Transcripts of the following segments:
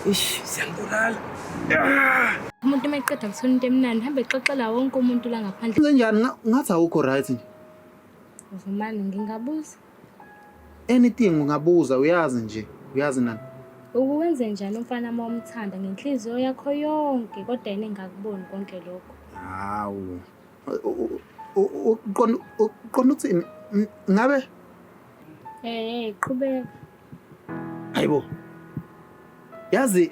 Ish, siyangibulala. Umuntu uma eqeda kuthola into emnandi hambe exoxela wonke umuntu la ngaphandle. Kanjani ngathi awukho right nje. Vumani ngingabuza. Anything ungabuza uyazi nje, uyazi nani. Ukuwenze njani umfana uma umthanda ngenhliziyo yakho yonke kodwa yena engakuboni konke lokho. Hawu. Uqonda uqonda uthini? Ngabe Eh, qhubeka. Hayibo. Yazi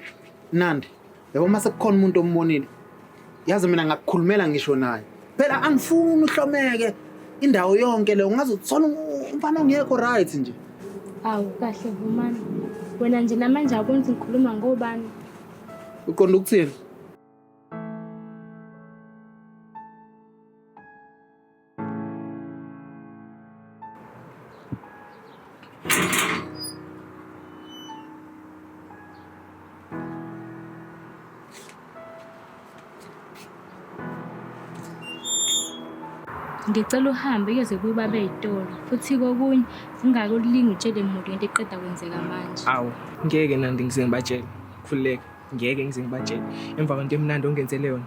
Nandi, yabo uma sekukhona umuntu ombonile. Yazi mina ngakukhulumela ngisho naye. Phela angifuni uhlomeke indawo yonke le ungaze uthola umfana ongekho right nje. Awu kahle Vumani. Wena nje namanje awuboni ukuthi ngikhuluma ngobani. Uqonda ukuthini? Ngicela uhambe kuyoze kubabe ey'tolo futhi kokunye ungakulingi utshele muntu ngento eqeda kwenzeka manje. Awu, ngeke Nandi ngize ngibatshele. Khululeka, ngeke ngize ngibatshele. Emva kwento emnandi ongenzele yona.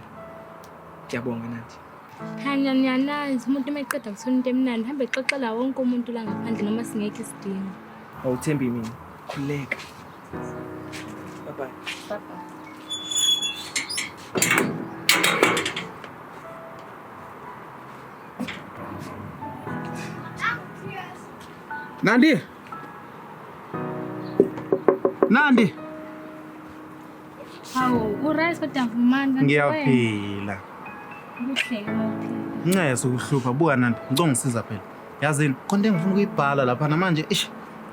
Ngiyabonga Nandi. Khanya ngiyanazi umuntu uma eqeda kuthola into emnandi hambe exoxela wonke umuntu la ngaphandle noma singekho isidingo. Awuthembi mina. Khululeka. Bye bye. Bye bye. Nandi. Nandi. Hawu, uright kodwa Vumani kanti wena? Ngiyaphila. Kuhle mawuphila. Ncese ukuhlupha buka Nandi, ngicela ungisiza phela. Yazini, khona into engifuna ukuyibhala lapha namanje ish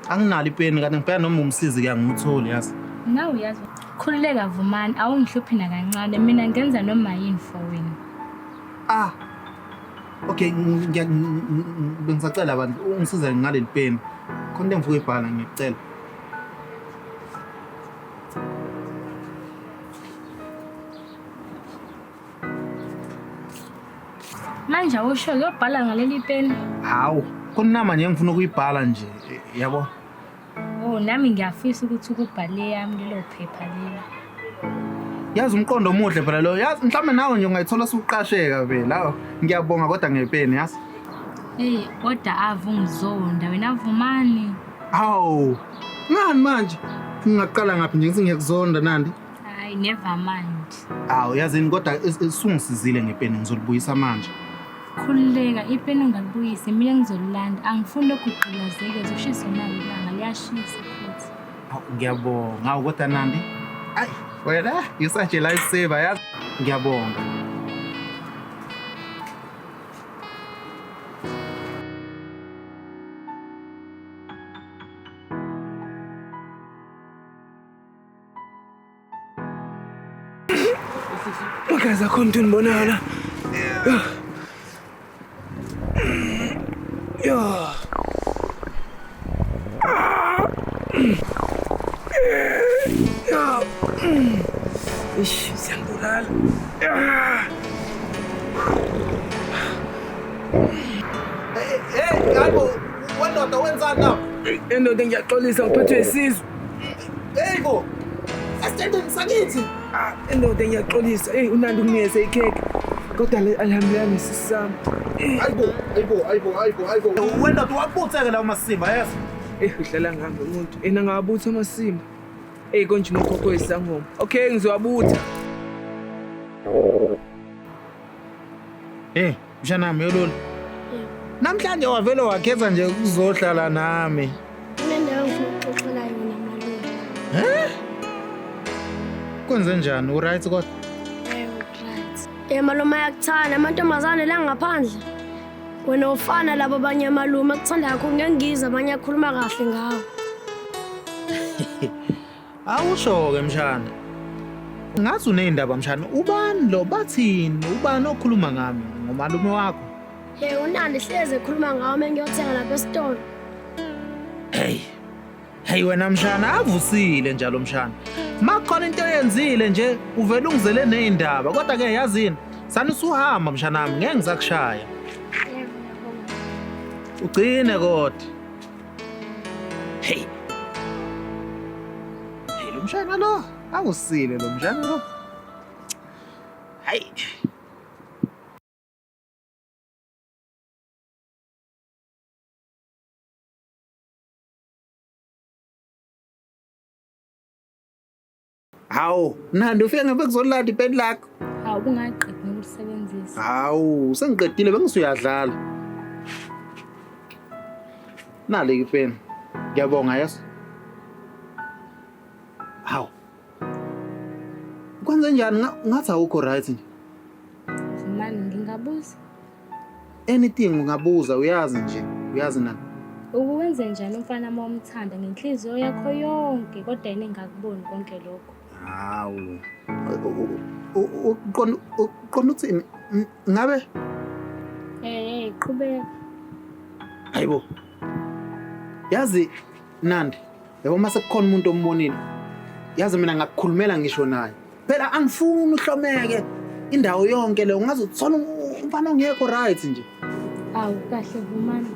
anginalo ipeni kanti ngibheka noma umsizi ke angimutholi yazi. Nawe uyazi. Khululeka Vumani, awungihluphi nakancane. Mina ngenza noma yini for wena. Ah. Okay, bengisacela abantu ungisize ngaleli peni. Khona into engifuna ukuyibhala ngiyacela. Manje awusho kuyobhala ngaleli peni. Hawu, kunama nje engifuna ukuyibhala nje, yabo. Oh, nami ngiyafisa ukuthi ukubhale yami lelo phepha lelo. Yazi umqondo omuhle phela lo. Yazi mhlawumbe nawe nje ungayithola usuqasheka phela. Hawu, ngiyabonga kodwa ngepeni yazi. Hey, kodwa ave ungizonda wena Vumani. Hawu. Ngani manje? Ngingaqala ngaphi nje ngithi ngiyakuzonda Nandi? Hayi, never mind. Hawu, yazini kodwa isungisizile ngepeni ngizolibuyisa manje. Khululeka, ipeni ungalibuyisi, mina ngizolilanda. Angifuni lokhu kugqilazeke, zoshiswa nalo ilanga, liyashisa futhi. Hawu, ngiyabonga. Hawu kodwa Nandi. Ayi, wena you such a life saver yazi. Ngiyabonga. Magazi akho nto endibonayo la. Yho. Yho. Ish, siyangibulala. Hey, hayibo, wendoda wenzani lapho? Endoda ngiyaxolisa ngiphethwe isisu. Hey bo. Esitendeni sakithi. Ah, endoda ngiyaxolisa. Hey, uNandi unginikeze ikhekhe. Kodwa alihambelani nesisu sami. Hayibo, hayibo, hayibo, hayibo, hayibo. Wendoda wabutheke lawo masimba, yes. Eh, udlala ngami umuntu. Ena ngawabutha amasimba. Hey, konje unokhokho isangoma. Okay, ngizowabutha. Eh, mshanami yololo. Namhlanje wavele wakhetha nje ukuzohlala nami. Kunendawo engifuna ukuxoxela yona malume. Eh? Kwenze njani? Uright kodwa? Yebo, right. Eh malume ayakuthanda amantombazane la ngaphandle. Wena ufana labo abanye malume akuthanda kakhulu ngeke ngizwe abanye akhuluma kahle ngawe. Awusho-ke mshana. Ngathi uney'ndaba mshana. Ubani lo bathini? Ubani okhuluma ngami? Ngomalume wakho? Hey uNandi hlezi ekhuluma ngawe uma ngiyothenga lapha esitolo. Hey. Hey wena mshana avusile njalo mshana. Makukhona into oyenzile nje uvele ungizele nezindaba kodwa ke yazini sani usuhamba mshana wami ngeke ngisakushaya. Yebo, ngiyabonga. Ugcine kodwa. Hey. Hey lo mshana lo. Awusile lo mshana lo. Hayi. Hawu, Nandi ufike ngapha kuzolanda ipeni lakho. Hawu ungaqedi nokulisebenzisa. Hawu, sengiqedile bengisuyadlala. Nali ipeni. Ngiyabonga yeso. Hawu. Kwenze njani ngathi awukho right nje? Vumani ngingabuza. Anything ungabuza uyazi nje, uyazi nani. Ukuwenze njani umfana uma umthanda ngenhliziyo yakho yonke kodwa yena engakuboni konke lokho. Hawu. Uqonda uqonda uthini? Ngabe Eh, qhubeka. Hayibo. Yazi Nandi, yabo mase kukhona umuntu ombonile. Yazi mina ngakukhulumela ngisho naye. Phela angifuni uhlomeke indawo yonke le ungaze uthola umfana ongekho right nje. Awu kahle Vumani.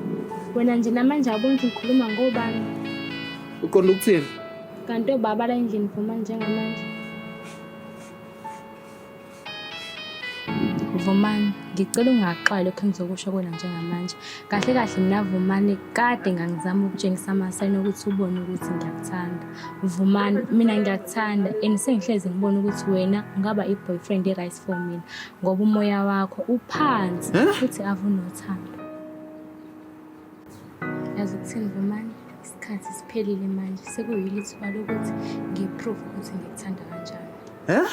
Wena nje namanje awuboni ukuthi ngikhuluma ngobani. Uqonda ukuthini? Kanti obaba la endlini Vumani njengamanje. Vumani, ngicela ungaxwayi lokhu engizokusho kuwena njengamanje. Kahle kahle mina Vumani kade ngangizama ukutshengisa amasayini okuthi ubone ukuthi ngiyakuthanda. Vumani, mina ngiyakuthanda and sengihlezi ngibona ukuthi wena ungaba i-boyfriend e-right for mina ngoba umoya wakho uphansi futhi avunothando. Yazi ukuthini Vumani? Isikhathi siphelile manje sekuyilo ithuba lokuthi ngiprove ukuthi ngikuthanda kanjani. Eh?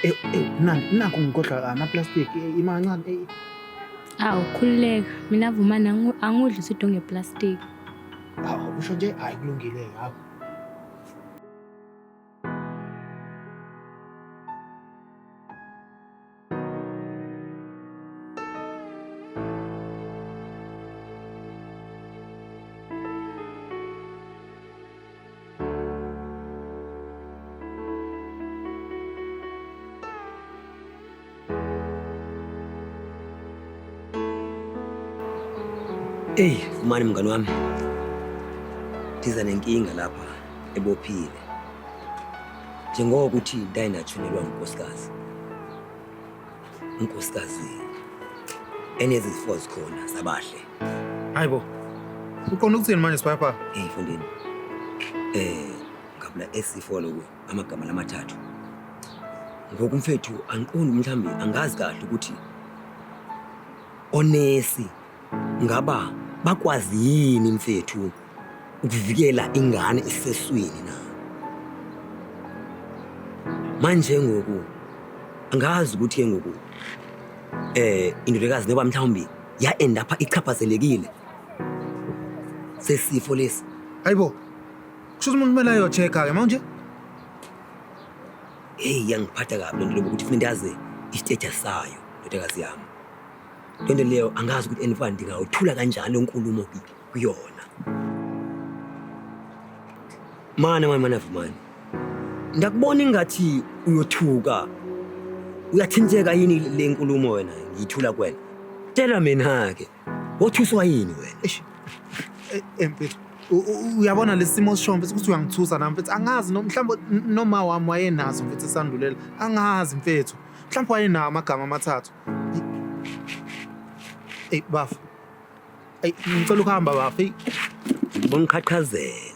Eh, eh, Nandi, nakho ngikhohlwa ama-plastic, ima kancane. Awu khululeka, mina Vumani angudli usuthu ngeplastiki. Hawu, usho nje hayi kulungile hawu. Ey, Vumani mngani wami. Ndiza nenkinga lapha ebophile. Njengokuthi ndaye ndashonelwa unkosikazi. Unkosikazi enezifo zikhona zabahle. Hayibo. Uqonda ukuthini manje Sipayapha? Hey mfondini. Ngabula esifo lokhu amagama lamathathu. Ngoku mfethu angiqondi mhlambi angazi kahle ukuthi onesi ngaba bakwazi yini mfethu ukuvikela ingane iseswini na. Manje ngoku angazi ukuthi ke ngoku indodakazi noba mhlawumbi ya end up ichaphazelekile sesifo lesi. Hayibo. Kusho ukuthi umuntu kumele ayo-check-a ke manje. Hey, yangiphatha kabi lento lokuthi kufanele ndazi i-status sayo ndodakazi yami. Lento leyo angazi ukuthi enifana ndingawuthula kanjani lo nkulumo kuyona. Mana mana mana Vumani. Ndakubona ingathi uyothuka. Uyathinteka yini le nkulumo wena ngiyithula kuwena? Tshela mina ke. Wothuswa yini wena? Eish. Mfethu, uyabona lesi simo sisho mfethu ukuthi uyangithusa nami mfethu. Angazi no mhlawumbe noma wami wayenazo mfethu esandulela. Angazi mfethu. Mhlawumbe wayenawo amagama amathathu. Ey bafa. Ey ngicela ukuhamba bafa. Ey Ngibona uqhaqhazela.